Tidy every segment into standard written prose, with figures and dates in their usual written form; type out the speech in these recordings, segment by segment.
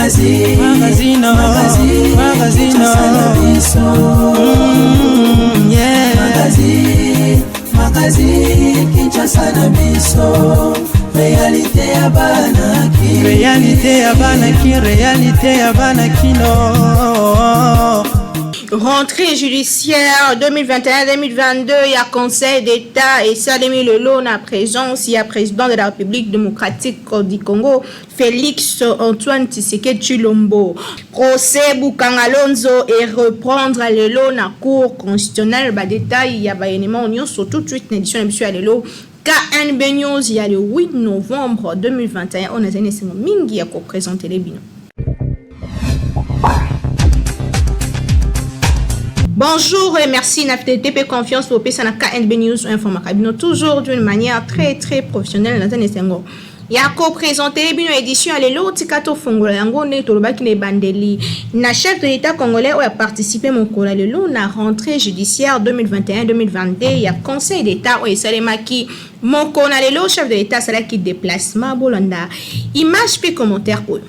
Magazine, magazine, magazine, magazine, yeah. Magazine, magazine, Kinshasa na biso. Réalité ya bana ki. Réalité ya bana ki, réalité ya bana kino. Rentrée judiciaire 2021-2022 ya Conseil d'État esalemi lelo na présence ya président de la République démocratique du Congo Félix Antoine Tshisekedi Tshilombo. Procès Bukanga Lonzo et reprendre lelo na Cour constitutionnelle. Ba détails ya ba éléments nyonso tout de suite na édition na biso ya lelo KNB News ya le 8 novembre 2021. On a esengo mingi ya ko présenter les bino. Bonjour et merci na fidélité pe confiance pour pesa na KNB News informaka bino toujours d'une manière très très professionnelle. Na esengo ya ko présenter bino édition ya lelo. Tika tofongola yango ndenge tolobaki na ebandeli na chef de l'État congolais oyo aparticipe mokolo ya lelo na rentrée judiciaire 2021-2022 ya Conseil d'État oyo esalemaki moko na lelo. Chef de l'État asalaki déplacement. Bolanda image mpe commentaire oyo.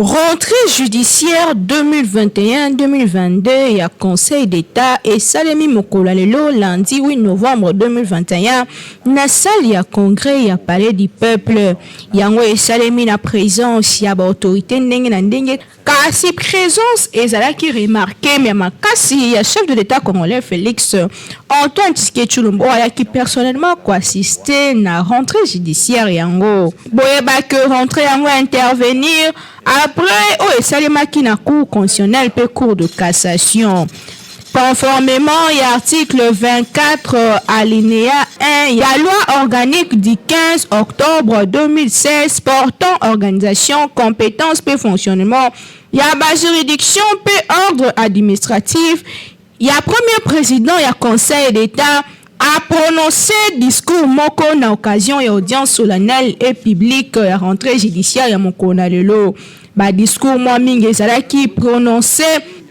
Rentrée judiciaire 2021-2022 ya Conseil d'État esalemi mokolo ya lelo lundi 8 novembre 2021 na salle ya congrès ya Palais du Peuple. Yango esalemi na présence ya baautorité ndenge na ndenge, kasi présence ezalaki remarqué ya makasi ya chef de l'État congolais Félix Antoine Tshisekedi Tshilombo, oyo ayaki personnellement koassister na rentrée judiciaire yango. Boyeba ke rentrée yango intervenir après oyo esalemaki na Cour constitutionnelle mpe Cour de cassation. Conformément à article 24 alinéa 1 la loi organique du 15 octobre 2016 portant organisation, compétences et fonctionnement ya ba juridiction mpe ordre administratif ya premier président ya Conseil d'État a prononcé discours moko na occasion ya audience solennelle et publique ya rentrée judiciaire ya mokolo na lelo. Badiscours mwa mingi ezalaki prononcé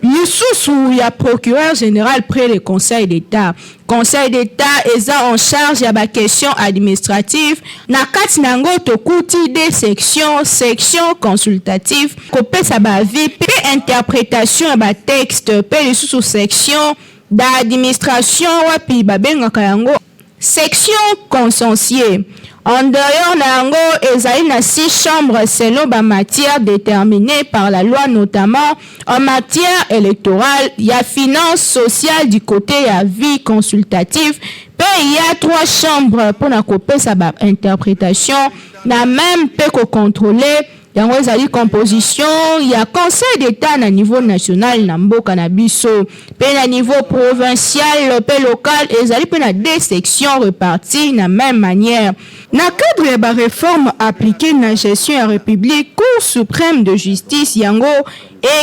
lisusu ya procureur général près le Conseil d'État. Conseil d'État eza en charge ya baquestion administrative. Na kati na yango tokuti des sections: section consultative, kopesa baavis mpe interprétation ya batexte, mpe lisusu section d'administration wapi babengaka yango section contentieux. En dehors na yango, ezali na six chambres selon bamatière déterminées par la loi, notamment en matière électorale, ya finance, sociale, du côté ya vie consultative, mpe ya trois chambres mpona kopesa bainterprétation na même mpe kocontrôler. Yango ezali composition ya Conseil d'État na niveau national na mboka na biso. Mpe na niveau provincial mpe local, ezali mpe na deux sections réparties na même manière. Na cadre ya baréforme appliquée na gestion ya République, Cour suprême de justice yango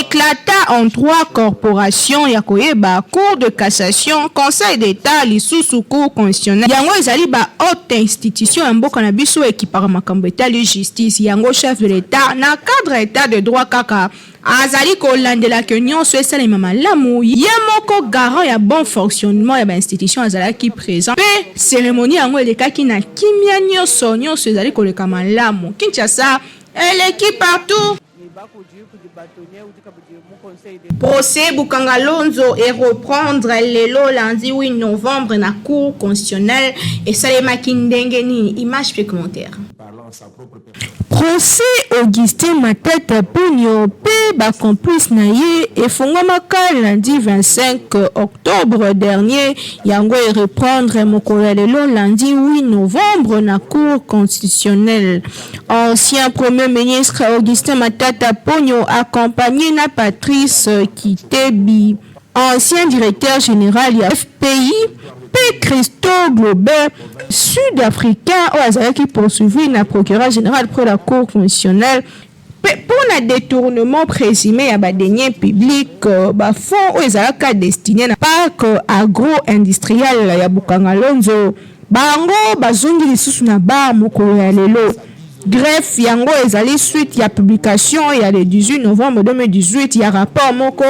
éclata en trois corporations ya koyeba: Cour de cassation, Conseil d'État, lisusu Cour constitutionnelle. Yango ezali ba haute institution ya mboka na biso ekipaka makambo etali justice. Yango chef de l'État, na cadre État de droit, kaka azali kolandelaka nyonso esalema malamu. Ye moko garant ya bon fonctionnement ya bainstitution azalaki présent, mpe cérémonie yango elekaki na kimia nyonso. Nyonso ezali koleka malamu. Kinshasa eleki partout. Procès Bukanga Lonzo et reprendre lelo lundi 8 novembre na Cour constitutionnelle esalemaki ndenge nini? Image pe commentaire. Procès Augustin Matata Ponyo mpe bacomplice na ye efungwamaka lundi 25 octobre dernier. Yango ereprendre mokolo ya lelo lundi 8 novembre na Cour constitutionnelle. Ancien premier ministre Augustin Matata Ponyo, accompagné na Patrice Kitebi, ancien directeur général ya FPI, mpe Christo Glober, sud-africain oyo azalaki poursuivi na procureur général près la Cour constitutionnelle mpe mpona détournement présumé ya badeniers publics, bafonds oyo ezalaka destiné na parc agro-industriel ya Bukanga Lonzo. Bango bazongi lisusu na bar mokolo ya lelo. Greffe yango ezali suite ya publication ya le 18 novembre 2018 ya rapport moko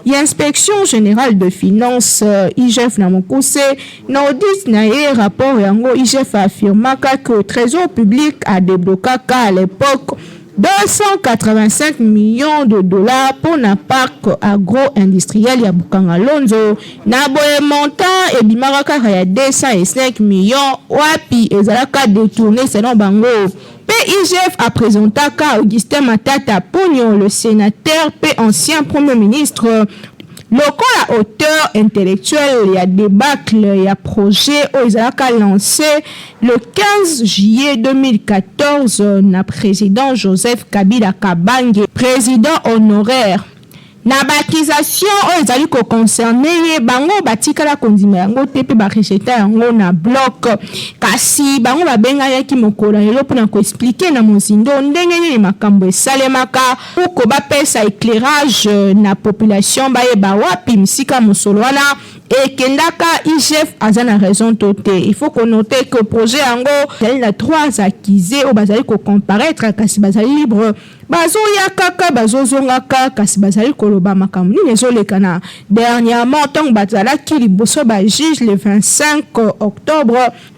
ya Inspection générale de finance, IGF na mokuse. Na audit na ye, rapport yango, IGF affirmaka que Trésor public adeblokaka à l'époque 285 millions de dollars mpo na parc agro-industriel ya Bukanga-Lonzo. Na boye montant ebimaka kaka ya 205 millions wapi ezalaka detourne selon bango. Mpe IGF a presentaka Augustin Matata Ponyo, le senateur mpe ancien Premier ministre, lokola auteur intellectuel ya debacle ya projet oyo ezalaka lance le 15 juillet 2014 na president Joseph Kabila Kabange, president honoraire. Na ba accusations oyo ezali ko concerner ye, bango batikala kondima yango te mpe ba rejeta yango na bloc. Kasi bango babenganaki mokolo ya lelo mpo na ko expliquer na mozindo ndenge nini makambo esalemaka pour que bapesa eclairage na population bayeba wapi misika mosolo wana ekendaka. IGF aza na raison to te? Il faut ko noter que projet yango ezali na trois accusés oyo bazali ko comparaitre kasi bazali libre. Bazoya kaka, bazozongaka, kasi bazali koloba makambo nini ezolekana. Dernièrement, ntango bazalaki liboso ba juge le 25 octobre,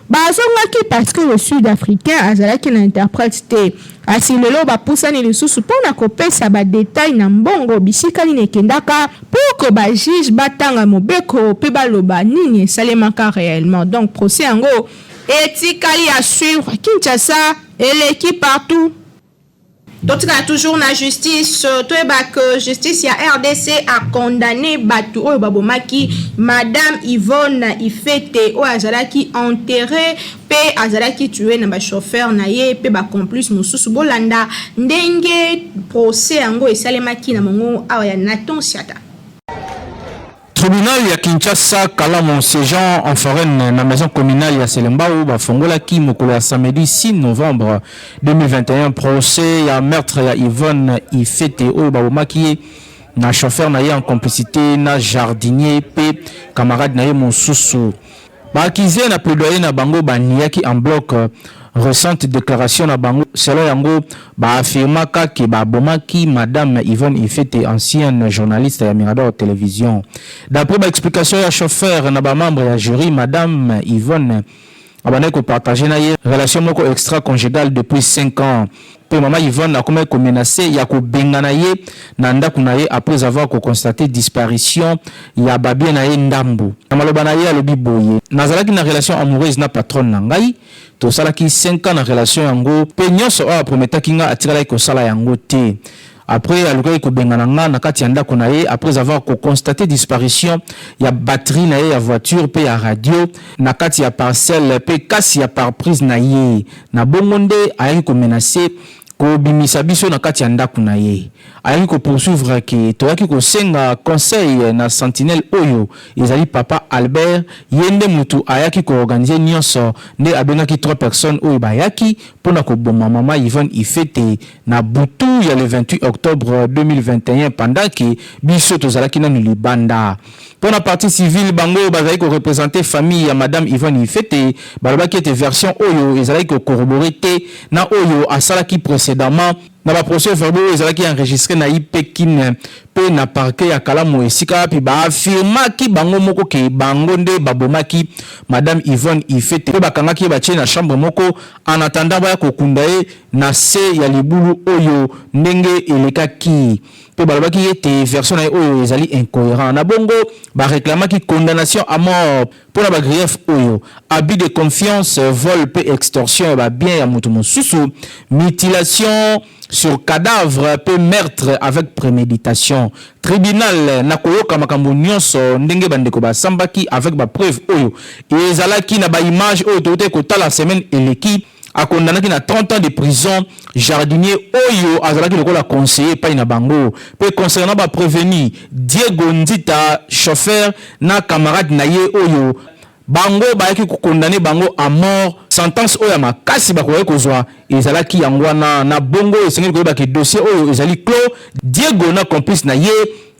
bazongaki parce que le Sud-Africain azalaki na interprète te. Kasi lelo bapusani lisusu mpona kopesa ba détail na mbongo bisika nini ekendaka pour que ba juge batanga mobeko mpe baloba nini esalemaka réellement. Donc procès yango etikali à suivre. Kinshasa eleki partout. Totikala toujours na justice. Toyeba ke justice ya RDC a condamné bato oyo babomaki Madame Yvonne Ifete, oyo azalaki enterré mpe azalaki tué na bachauffeur na ye mpe bacomplice mosusu. Bolanda ndenge procès yango esalemaki na mongo awa ya Naton Siata. Tribunal ya Kinshasa Kalamu siégeant en foraine na maison communale ya Selembao bafongolaki mokolo ya samedi 6 novembre 2021 procès ya meurtre ya Yvonne Ifete, oyo babomaki ye na chauffeur na ye en complicité na jardinier mpe camarade na ye mosusu. Baaccusés na plaidoyer na bango baniaki en bloc récente déclaration na bango. Selon yango, baafirmaka ke babomaki Madame Yvonne Ifete, ancienne journaliste ya Mirador Télévision. D'après baexplication ya chauffeur na bamembre ya jury, Madame Yvonne abandaki kopartage na ye relation moko extra conjugale depuis 5 ans, mpe mama Yvonne akomaki komenacer ya kobengana ye na ndako na ye après avoir koconstater disparition ya babiens na ye ndambu. Na maloba na ye, alobi boye: "Nazalaki na relation amoureuse na patronne na ngai. Tosalaki 5 ans na relation yango, mpe nyonso oyo aprometaki nga, atikalaki kosala yango te. Après, alukaki kobengana nga na kati ya ndako na ye après avoir koconstater disparition ya batterie na ye ya voiture mpe ya radio na kati ya parcelle mpe kasi ya pare-brise na ye. Na bongo nde ayaki komenacer kobimisa biso na kati ya ndako na ye." Ayaki kopoursuivre ke toyaki kosenga conseil na sentinelle oyo ezali papa Albert. Ye nde motu ayaki koorganiser nyonso, nde abengaki trois personnes oyo bayaki mpona koboma mama Yvonne Ifete na butu ya le 28 octobre 2021, pendant ke biso tozalaki nanu libanda. Mpo na partie civile, bango oyo bazalaki koreprésenter famille ya Madame Yvonne Ifete, balobaki ete version oyo ezalaki kocorroborer te na oyo asalaki précédemment na baprocès verbaux oyo ezalaki enregistré na IPKIN mpe na parquet ya Kalamu, esika wapi baafirmaki bango moko ke bango nde babomaki Madame Yvonne Ifete mpe bakangaki ye, batie na chambre moko en attendant baya kokunda ye na se ya libulu oyo ndenge elekaki. Mpe balobaki ete version na ye oyo ezali incohérent. Na bongo bareklamaki condamnation à mort mpo na bagriefs oyo: abus de confiance, vol mpe extorsion ya babiens ya moto mosusu, mutilation sur cadavre mpe meurtre avec préméditation. Tribunal na koyoka makambo nyonso ndenge bandeko basambaki avec bapreuve oyo ezalaki na baimage oyo touti kotala semaine eleki, akondanaki na 30 ans de prison jardinier oyo azalaki lokola conseiller epai na bango. Mpe concernant baprévenus Diego Nzita, chauffeur, na camarade na ye oyo bango bayaki kokondamner bango à mort, sentence oyo ya makasi bakoki kozwa ezalaki yango wana. Na bongo esengeli koyeba ke dossier oyo ezali clos. Diego na complice na ye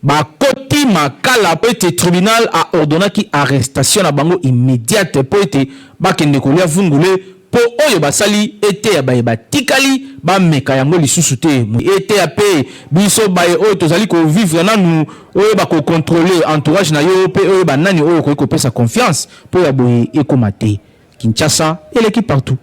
bakoti makala mpo ete tribunal aordonnaki arrestation na bango immédiate mpo ete bakende kolia vungule, mpo oyo basali eteya baye batikali bameka yango lisusu te. Eteya mpe biso baye oyo tozali kovivre nanu, oyo bakocontrôler entourage na yo mpe oyo banani oyo okoki kopesa confiance, mpo ya boye ekóma te. Kinshasa eleki partout.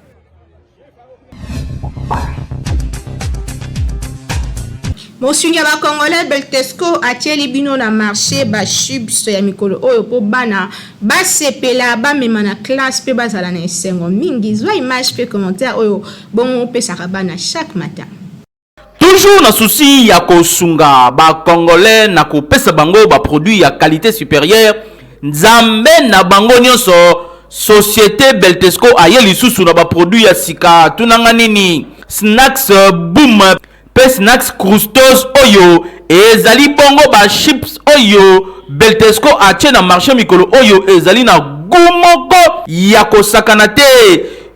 Mosungi ya ba congolais Beltesco atieli bino na marche ba chips ya mikolo oyo po bana basepela, bamema na classe pe bazala na esengo mingi. Zwa image pe commentaire oyo bongo opesaka bana chaque matin. Toujours na souci ya kosunga ba congolais na kopesa bango ba produits ya qualité supérieure, Nzambe na bango nyonso société Beltesco aye lisusu na ba produits ya sika. Tunanga nini? Snacks boom pe snacks croustos oyo ezali bongo ba chips oyo Beltesco atie na marché mikolo oyo ezali na gout moko ya kosakana te.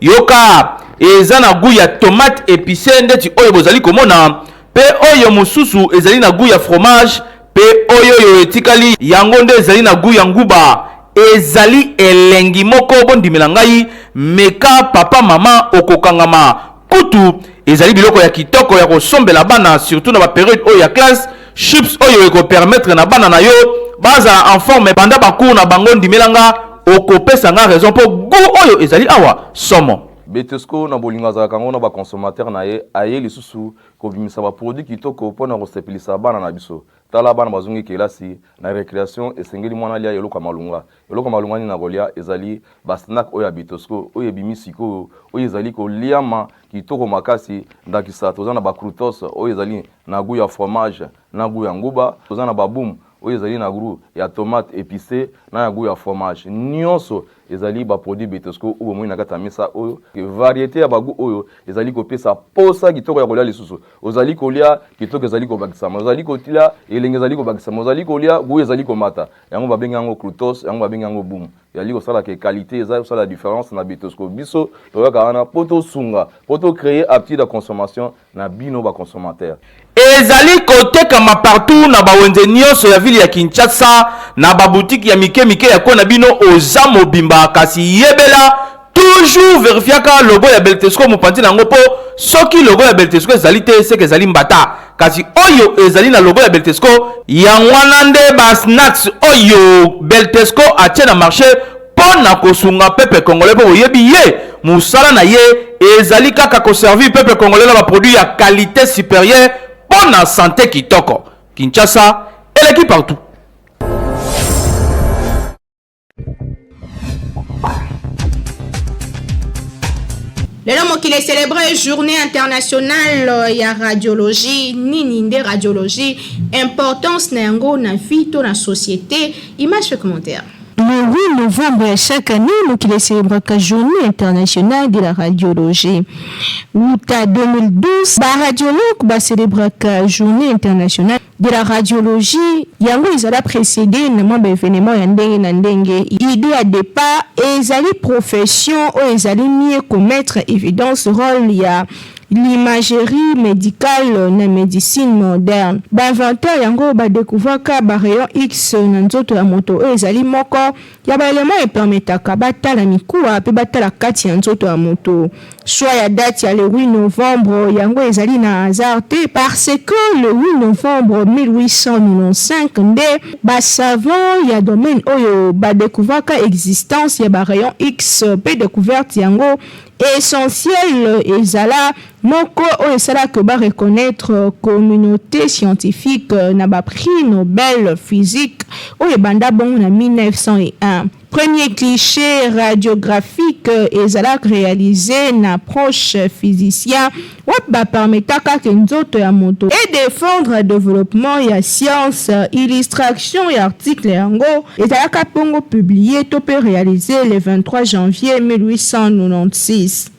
Yoka, eza na gout ya tomate epicee ndeti oyo bozali komona, pe oyo mosusu ezali na gout ya fromage, pe oyo oyo etikali yango nde ezali na gout ya nguba. Ezali elengi moko, bondimela ngai, meka papa mama okokangama. Kutu ezali biloko ya kitoko ya kosombela bana surtout na ba periode oyo ya classe, chips oyo eko permettre na bana na yo bazala en forme banda ba cours na bango ndimela nga okopesa nga raison po gout oyo ezali awa somo. Betesco na bolingo azalaka yango na ba consommateurs na ye, aye lisusu kobimisa ba produits kitoko mpo na kosepelisa bana na biso. Tala bana bazongi kelasi, na recreation esengeli mwana alia eloko ya malonga. Eloko ya malonga nini nakolia? Ezali ba snack oyo ya Bitosco oyo ebimi sikoyo, oyo ezali koliama kitoko makasi. Ndakisa, toza na ba croutos oyo ezali na gout ya fromage na gout ya nguba, toza na ba boum oyo ezali na gout ya tomate epicee na ya gout ya fromage. Nionso Ezali ba produits Betosco oyo bomoni na kati ya mesa oyo. Variete ya ba gout oyo ezali kopesa posa kitoko ya kolia lisusu. Ozali kolia, kitoko ezali kobakisama. Ozali kolia, elengi ezali kobakisama. Ozali kolia, gout ezali komata. Yango babengi yango croutos, yango babengi yango boum. Ezali kosala que qualite eza kosala difference na Betosco. Biso toyaka wana po tosunga, po to creer aptitude ya consommation na bino ba consommateurs. Ezali kotekama partout na ba wenze nionso ya ville ya Kinshasa, na ba boutiques ya mike mike ya coin na bino oza mobimba kasi yebela toujours verifiaka logo ya Beltesco mopanzi na yango po soki logo ya Beltesco ezali te seke ezali mbata kasi oyo ezali na logo ya Beltesco yango wana nde ba snacks oyo Beltesco atie na marche mpo na kosunga peuple congolais mpo boyebi ye mosala na ye ezali kaka koservir peuple congolais na baproduit ya qualité supérieure mpo na sante kitoko. Kinshasa eleki partout. Lelo mokili ecelebre journée internationale ya radiologie. Nini nde radiologie? Importance na yango na vie to na société? Image pe commentaire. Le 8 novembre ya chaque année, mokili ecelebraka journée internationale de la radiologie. Wuta 2012, ba radiologues ba celebraka journée internationale de la radiologie. Yango ezala precede na mwa ba evenements ya ndenge na ndenge. Idee ya depart ezali profession oyo ezali mieux ko mettre evidence role ya L'imagerie medicale na medicine moderne. Ba inventeurs yango ba decouvraka ba rayons X na nzoto ya moto oyo ezali moko ya ba elements e permettaka batala mikuwa pe batala kati ya nzoto ya moto. Choix ya date ya le 8 novembre yango ezali na hasard te parce que le 8 novembre 1895 nde ba savants ya domaine oyo ba decouvraka existence ya ba rayons X pe decouverte yango Essentiel ezala moko oyo esala que ba reconnaitre communaute scientifique na ba prix Nobel physique oyo ebanda bongo na 1901. Premier cliché radiographique ezala realise na proche physicien wapi ba permettaka que nzoto ya moto e defendre developpement ya science. Illustration ya article yango ezalaka bongo publier to mpe realiser le 23 janvier 1896.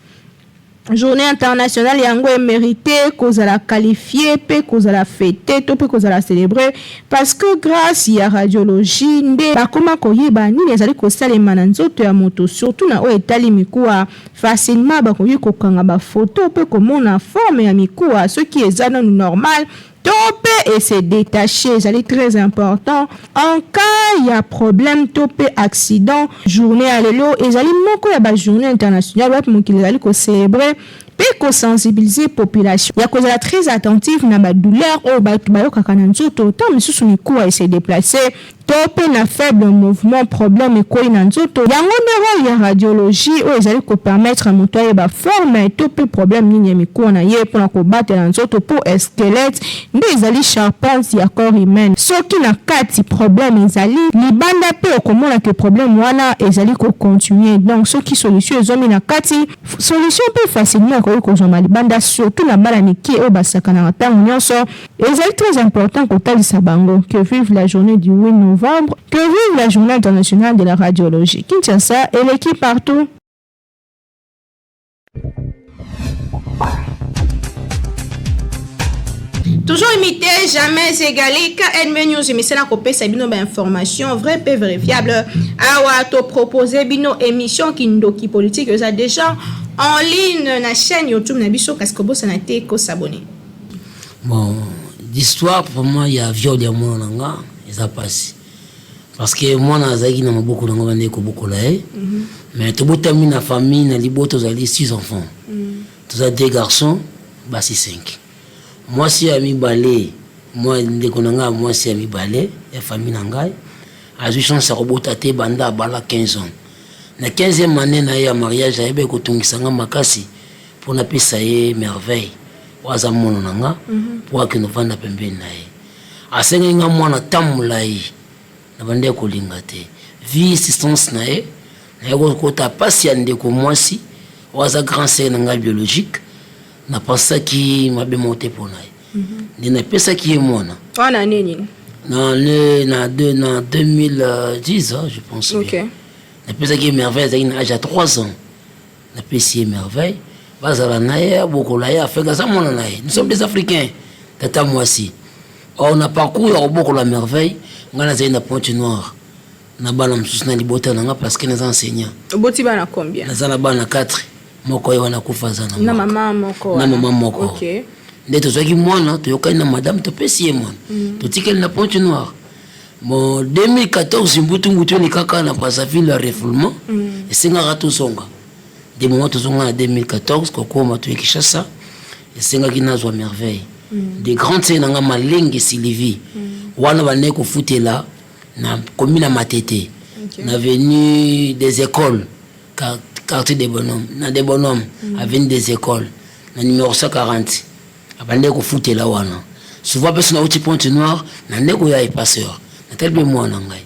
Journee internationale yango e merite kozala qualifier mpe kozala feter to mpe kozala celebrer parce que grace ya radiologie nde bakoma koyeba nini ezali kosalema na nzoto ya moto surtout na oyo etali mikuwa. Facilement bakoki kokanga ba photos pe komona forme ya mikuwa soki eza nanu normal to pe e se detacher ezali très important en cas ya problème to pe accident. Journee ya lelo ezali moko ya ba journees internationales wapi mokili ezali ko celebrer pe ko sensibiliser population ya kozala très attentive na ba douleurs oyo batu bayokaka na nzoto tango misusu mikuwa e se deplacer. To pe na faible mouvement problème ekweyi na nzoto, yango nde role ya radiologie oyo ezali ko permettre moto ayeba forme to pe problème nini ya mikuwa na ye pona kobatela nzoto po squelette nde ezali charpente ya corps humaine soki na kati problème ezali libanda pe okomona que problème wana ezali ko continuer donc soki solution ezwami na kati solution pe facilement ekoki kozwama libanda surtout na bana mikie oyo basakanaka tango nionso. Ezali très important kotalisa bango que vive la journee du 8 novembre, que vive la journee internationale de la radiologie. Kinshasa eleki partout. Toujours imité, jamais égalé. KNB News émission kopesa bino ba information vrai pe vérifiable. Awa to proposer bino émission kindoki politique eza déjà en ligne na chaîne YouTube na biso kasi kobosana te ko s'abonner. Bon, l'histoire pour moi ya viol ya mwana na nga eza pasi parce que mwana azalaki na maboko na nga bandeki kobokola ye mhm. mais tobotami na famille na libota ozali six enfants mhm. toza deux garçons basi cinq mwasi ya mibale mwa ndeko na ngai ya mwasi ya mibale ya famille na ngai azwi chance ya kobota te banda abala 15 ans na 15e année na ye ya mariage ayebaki kotungisa nga makasi mpo napesa ye merveille oyo aza mwana na nga mpo akende ovanda pembeni na ye asengaki nga mwana ta molai na bandaki kolinga te vi assistance na ye naye kokota mpasi ya ndeko mwasi oyo aza grand sœur na ngai biologique napasaki mabe moko te mpo na ye nde napesaki ye mwana wana nini na na na 2010 je pense okay. napesaki ye merveille azalaki na age ya 3 ans Napesi ye merveille bazala na ye abokola ye afin aza mwana na ye nous sommes des africains tata mwasi or na parcours ya kobokola merveille ngai nazali na pointe noire na bana mosusu na libota na nga parce que naza enseignant oboti bana combien naza na bana 4 moko ye wana akufa aza na mama moko na mama moko okay. nde tozwaki mwana toyokani na madame topesi ye mwana mm. totikali na pointe noire Bon 2014 mbutu mbutu elekaka na Brazzaville ya refoulement mm. esengaka tozonga de moment tozonga na 2014 kokoma toye Kinshasa esengaki nazwa merveille mm. de grande sœur na nga Malenge Sylvie mm. wana bandaki kofutela na commune ya Matete okay. na avenue des écoles quartier des bonhommes na des bonhommes mm. avenue des écoles na numéro 140 Abandaki kofutela wana souvent pe soki nauti pointe noire na nde koya epa sœur natali pe mwana na ngai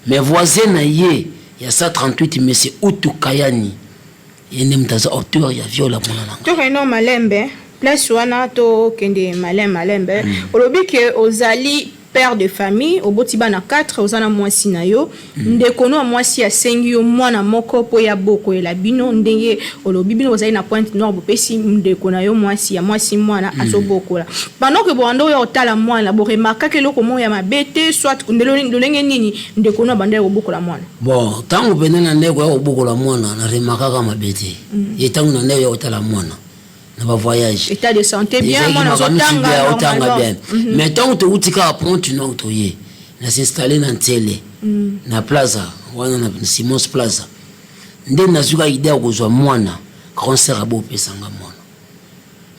mais voisin na ye ya 138 monsieur Utu Kayani ye nde moto aza auteur ya viol ya mwana na ngai. Tokende malembe place wana tokende malembe malembe olobi ke ozali Père de famille, oboti bana 4, oza na mwasi na yo, ndeko no ya mwasi asengi yo mwana moko po ye abokolela bino, ndenge olobi bino bozali na pointe noire bopesi ndeko na yo mwasi ya mwasi mwana azobokola. Pendant que bobanda oya kotala mwana, bo remarkaki eloko moko ya mabe te soit lolenge nini ndeko no abandaki kobokola mwana? Bon, tango penza nandaki koya kobokola mwana, na remarkaka mabe te. Ye tango nandaki koya kotala mwana. na ba voyage état de santé bien mwana azotanga otanga bien mhm. mais ntango towuti kaka ponte nord toye na s'installer na nsele mm. na plaza wana na simons plaza nde nazwi kaka idée ya kozwa mwana grand sœur abopesa nga mwana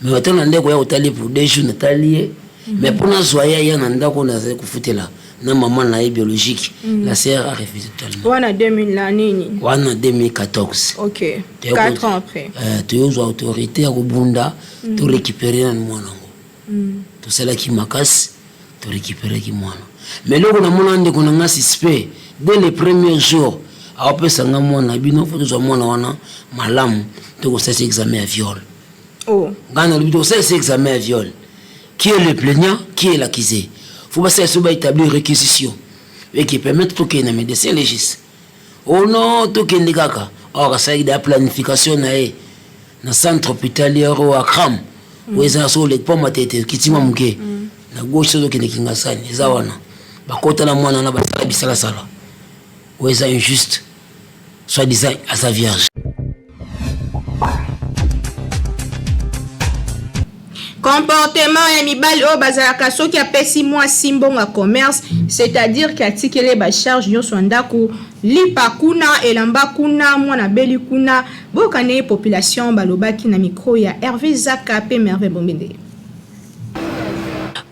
mais batala na ndeko ya kotali pour deux jours natali ye mhm. mais mpo nazwa ye aya na ndako nazali kofutela na maman na ye biologique mm. la sœur a refusé totalement wana 2000 na nini wana 2014 ok 4 ans après euh, toyozwa autorité ya kobunda mm. to récupérer nanu mwana yango mm. tosalaki makasi to récupéraki mwana mais eloko namona ndeko na nga suspect dès le premier jour aopesa nga mwana bino fo tozwa mwana wana malamu tokosalisa examen ya viol oh. ngai nalobi tokosalisa examen ya viol Qui est le plaignant, qui est l'accusé? Faut basala so ba établir réquisition et qui permettre tokende na médecin légiste. Oh non, tokende kaka. Or asalaki da planification na ye na centre hospitalier oyo Akram. Oyo eza so oleki mpo matete kitima moke. Na gauche soki okende Kingasani eza wana. Bakota na mwana wana basala bisalasala. Oyo eza injuste. Soit disant aza vierge. Comportement ya mibali oyo bazalaka soki apesi mwasi mbongo ya commerce, c'est-à-dire que atikeli ye ba charge nyonso ya ndako, lipa kuna, elamba kuna, mwana abeli kuna. Boyoka ndenge population balobaki na micro ya Herve Zaka pe Merveille Bombende.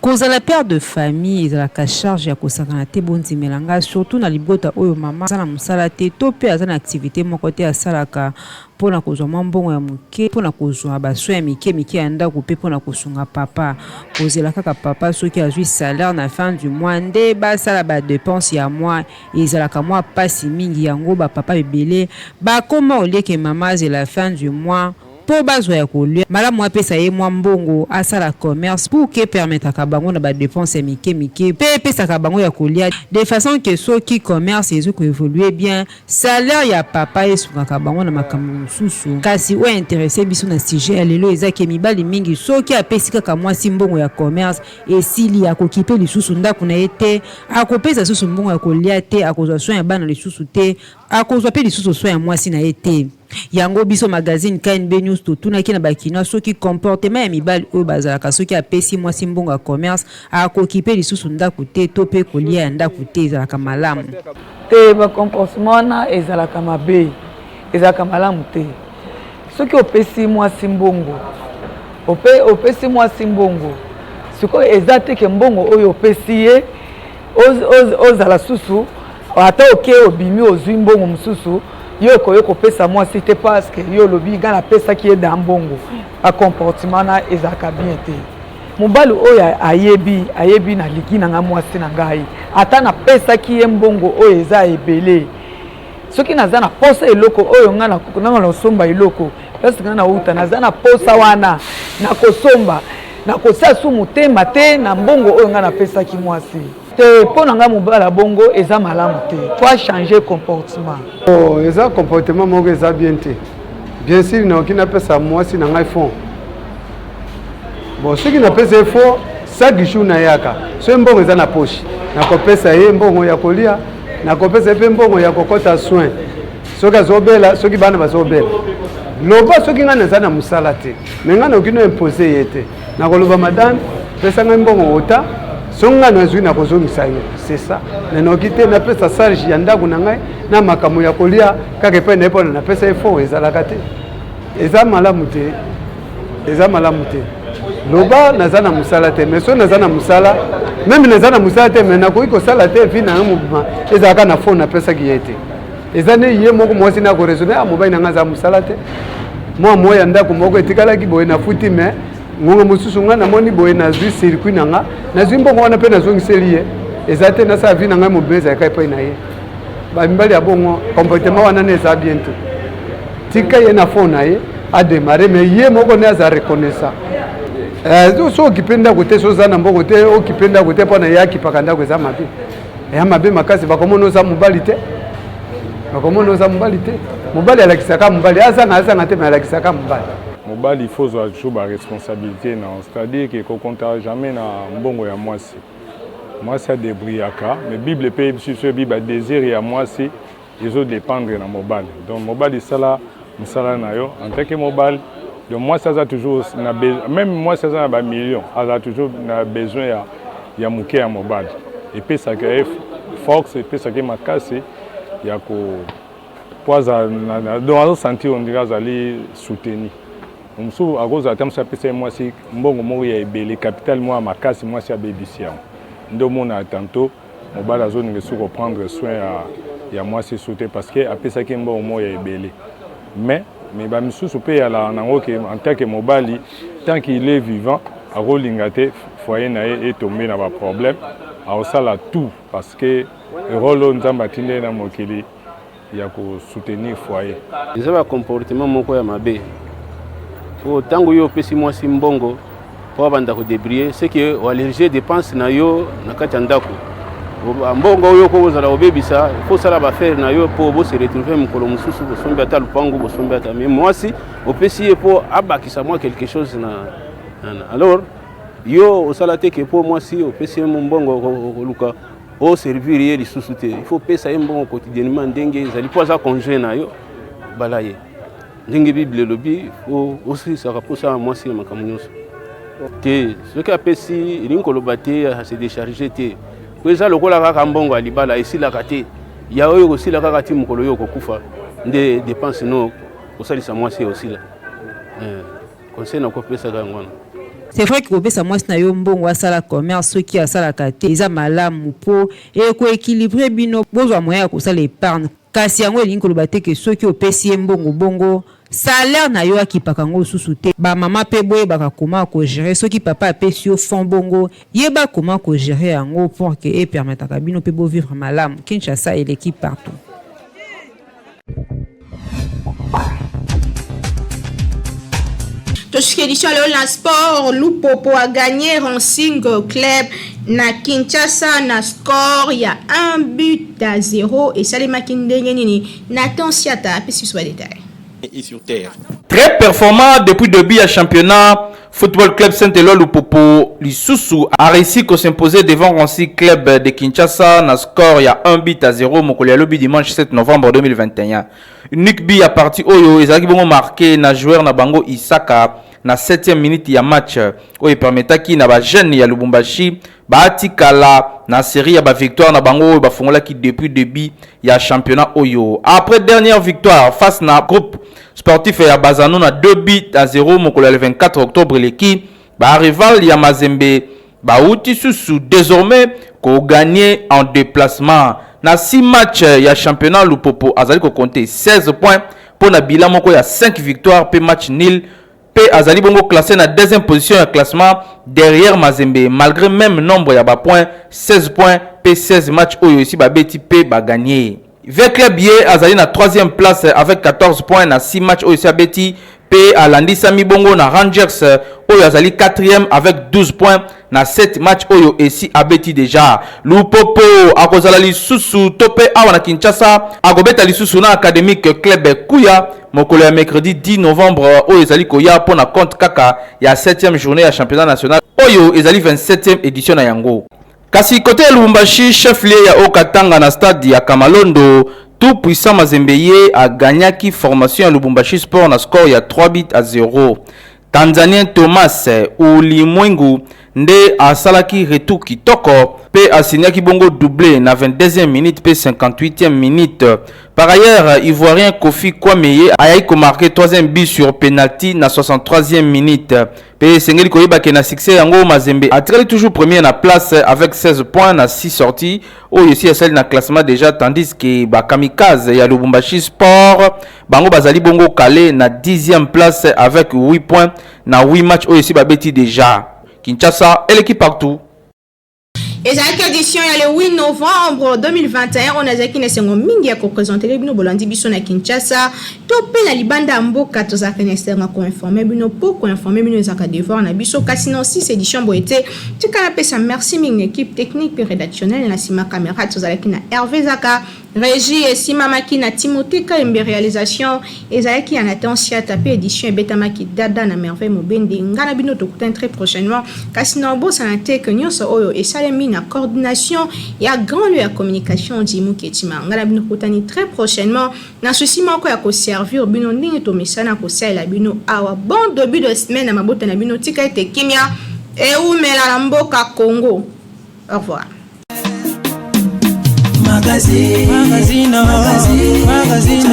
Kozala père de famille ezalaka charge ya kosakana te bondimela nga surtout na libota oyo mama aza na musala te to pe aza na activite moko te asalaka pona kozwa mwa mbongo ya muke pona kozwa ba soins ya mike mike ya ndaku pe pona kosunga papa kozela kaka papa soki azwi salaire na fin du mois nde basala ba depenses ya mois ezalaka mwa pasi mingi yango ba papa ebele bakoma au lieu que mama azela fin du mois Po bazwa ya kolia, malamu apesa ye mwa mbongo asala commerce pour que permettraka bango na ba depenses ya mike mike pe epesaka bango ya kolia de façon que soki commerce ezo ko evoluer bien, salaire ya papa esungaka bango na makambo mosusu. Kasi oyo interesse biso na sujet ya lelo eza que mibali mingi soki apesi kaka mwasi mbongo ya commerce esili, akokipe lisusu ndaku na ye te, akopesa lisusu mbongo ya kolia te, akozwa soin ya bana lisusu te, akozwa pe lisusu soin ya mwasi na ye te. Yango biso magazine KNB News totunaki na ba kinois soki comportement ya mibali oyo bazalaka soki apesi mwasi mbongo ya commerce akokipe lisusu ndaku te to pe kolia ya ndaku te ezalaka malamu? Te ba comportement wana ezalaka mabe ezalaka malamu te soki opesi mwasi mbongo ope opesi mwasi mbongo sikoyo eza te ke mbongo oyo opesi ye ozala susu ata oke obimi ozwi mbongo mosusu yo okoki kopesa mwasi te parce que yo olobi ngai napesaki ye da mbongo bacomportement na ezalaka bien te mobali oyo ayebi ayebi naliki na ngai mwasi na ngai ata napesaki ye mbongo oyo eza ebele soki naza na posa eloko oyo ngai nanga nasomba eloko place ngai nauta naza na posa wana nakosomba nakotia su motema te na mbongo oyo ngai napesaki mwasi te mpo na ngai mobala bongo eza malamu te po achanger comportement. Oh, eza comportement moko eza bien te bien sûr nakoki napesa mwasi na ngai fond bon soki napesa ye fond chaque jour nayaka soki mbongo eza na poche nakopesa ye mbongo ya kolia nakopesa ye mpe mbongo ya kokɔta soin soki azobela soki bana bazobela loba soki ngai naza na mosala te me ngai nakoki no impose ye te nakoloba madame pesa ngai mbongo ota soki ngai nazwi nakozongisa yo c'est ça me nakoki te napesa charge ya ndako na ngai na makambo ya kolia kaka epai na ye mpona napesa ye fond ezalaka te eza malamu te eza malamu te loba naza na mosala te mais soki naza na mosala meme naza na mosala te mais nakoki kosala te vi na yo mobima ezalaka na fond napesaki ye te eza nde ye moko mwasi na koraisonne ah mobali na ngai aza mosala te mwa moi ya ndako moko etikalaki boye nafuti mais ngonga mosusu ngai namoni boye nazwi circuit na nga nazwi mbongo wana mpe nazongiseli ye eza te nasala vi na ngai mobima ezalaka epai na ye bamibali ya bongo comportement wana nde eza bien te tika ye na fond na ye ademare mais ye moko nde aza reconnaissant eh, so okipe ndako te so oza na mbongo te okipe ndako te mpo na ye akipaka ndako eza mabe eya mabe makasi bakomona oza mobali te bakomona oza mobali te mobali alakisaka mobali azanga azanga te me alakisaka mobali mobali il faut ozwa toujours baresponsabilité na c'est-à-dire ke kokontaka jamais na mbongo ya mwasi mwasi adebriyaka mais bible mpe eyebisi biso ebi badésir ya mwasi ezo dépendre na mobali donc mobali sala mosala na yo en tant que mobali donc mwasi aza toujours na même mwasi aza na bamillion aza toujours na besoin ya, ya moke ya mobali epesaka ye force epesaka ye makasi ya ko po aza donc azosentir ondire azali soutenu mosusu akozala ata mosusu apesa ye mwasi mbongo moko ya ebele capital moko ya makasi mwasi abebisi yango nde omonaka tantôt mobali azolinga esu koprendre soin ya, ya mwasi esu te parce que apesaki ye mbongo moko ya ebele mais mais bamisusu mpe eyalaka nango ke en tant que mobali tant qu'il est vivant akolinga te foyer na ye etombe na baproblème akosala tout parce que role oyo nzambe atindi ye na mokili ya ko soutenir foyer. Eza ba comportement moko ya mabe po ntango yo opesi mwasi mbongo po abanda ko débrouiller ce que oallergie dépense na yo na kati ya ndako mbongo oyo okozala kobebisa fo osala baaffaire na yo mpo bose retrouve mokolo mosusu bosombi ata lupango bosombi ata mais mwasi opesi ye mpo abakisa mwa quelque chose na, na, na. Alors yo osala te ke mpo mwasi opesi ye mbongo okoluka o servir ye lisusu te il faut pesa ye mbongo quotidiennement ndenge ezali mpo aza conjoint na yo bala ye ndenge bible elobi osilisaka mposa ya mwasi na makambo nyonso te soki apesi elingi koloba te ase décharge te po eza lokola kaka mbongo ya libala esilaka te ya oyo ekosila kaka ti mokolo oyo okokufa nde dépense no kosalisa mwasi osila eh, conseil nakopesaka yango wana. C'est vrai que kopesa mwasi na yo mbongo asala commerce soki asalaka te eza malamu po eko equilibrer bino bozwa moyen ya kosala epargne kasi yango elingi koloba te ke soki opesi ye mbongo bongo salaire na yo akipaka yango lisusu te. Ba mama pe boyebaka comment ko gerer soki papa apesi yo fonds bongo yeba comment ko gerer yango pour que e permettaka bino pe bo vivre malamu. Kinshasa eleki partout. Tosuki édition lelo na sport. Lupopo a gagné Racing Club na Kinshasa na score ya 1 but à 0. Esalemaki ndenge nini? Nathan Siata apesi biso ba détail. Et sur terre. Très performant depuis début ya championnat, Football Club Saint-Eloi Lupopo lisusu a réussi ko s'imposer devant Racing Club de Kinshasa na score ya 1 but à 0 mokolo ya lobi dimanche 7 novembre 2021. Unique but ya partie oyo ezalaki bongo marqué na joueur na bango Isaka na 7e minute ya match oyo epermetaki na ba jeunes ya Lubumbashi batikala na série ya ba victoire na bango oyo bafungolaki depuis début ya championnat oyo. Après dernière victoire face na groupe sportif ya Bazano na 2 buts à 0 mokolo ya le 24 octobre eleki, ba rival ya Mazembe bauti susu désormais ko gagner en déplacement. Na 6 matchs ya championnat, Lupopo azali ko compter 16 points mpo na bilan moko ya 5 victoires pe match nul, pe azali bongo classé na deuxième position ya classement derrière Mazembe malgré même nombre ya ba points, 16 points pe 16 matchs oyo esi babeti pe ba gagner. V Club ye azali na troisième place avec 14 points na 6 matchs oyo esi abeti, pe alandisami bongo na Rangers oyo azali quatrième avec 12 points na 7 matchs oyo esi abeti déjà. Lupopo akozala lisusu to pe awa na Kinshasa akobeta lisusu na Académique Club Kuya mokolo ya mercredi 10 novembre oyo ezali koya mpo na compte kaka ya 7e journée ya championnat national oyo ezali 27e édition na yango. Kasi kote ya Lubumbashi, chef lieu ya Haut-Katanga, na stade ya Kamalondo, tout puissant Mazembe ye agagnaki formation ya Lubumbashi Sport na score ya 3 buts à 0. Tanzanien Thomas Ulimwengu nde asalaki retour kitoko pe asignaki bongo doublé na 22e minute pe 58e minute. Par ailleurs, Ivoirien Kofi Kwame ye ayaki komarquer 3e but sur penalty na 63e minute. Pe esengeli koyeba ke na succès yango, Mazembe atikali toujours premier na place avec 16 points na 6 sorties oyo esi asali na classement déjà, tandis que ba kamikaze ya Lubumbashi Sport bango bazali bongo calé na 10e place avec 8 points na 8 matchs oyo esi babeti déjà. Kinshasa eleki partout. Ezalaki édition ya le 8 novembre 2021 oyo nazalaki na esengo mingi ya kopresentele bino. Bolandi biso na Kinshasa to mpe na libanda ya mboka, tozalaka na esengo ya koinforme bino, mpo koinforme bino ezalaka devoir na biso. Kasi na 6 édition boye te, tika napesa merci mingi na équipe technique mpe rédactionnelle. Na nsima caméra tozalaki na Hervé Zaka, régie esimamaki na Timothée Kayembe, réalisation ezalaki ya Nathan Siata, mpe édition ebetamaki dada na Merveille Mobende. Nga na bino tokutani très prochainement, kasi na obosana te ke nyonso oyo esalemi na coordination ya grand lieu ya communication Jimu Ketima. Nga na bino tokutani très prochainement na souci moko ya koservir bino ndenge tomesana kosalela bino awa. Bon début de semaine na mabota na bino, tika ete kimia eumela na mboka Congo. Au revoir. Magazine, magazine, magazine, magazine,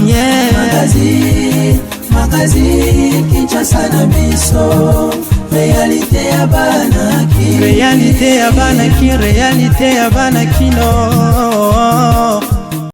yeah. Magazine, magazine, Kinshasa na biso, réalité ya bana ki, réalité ya bana ki, réalité ya bana kino.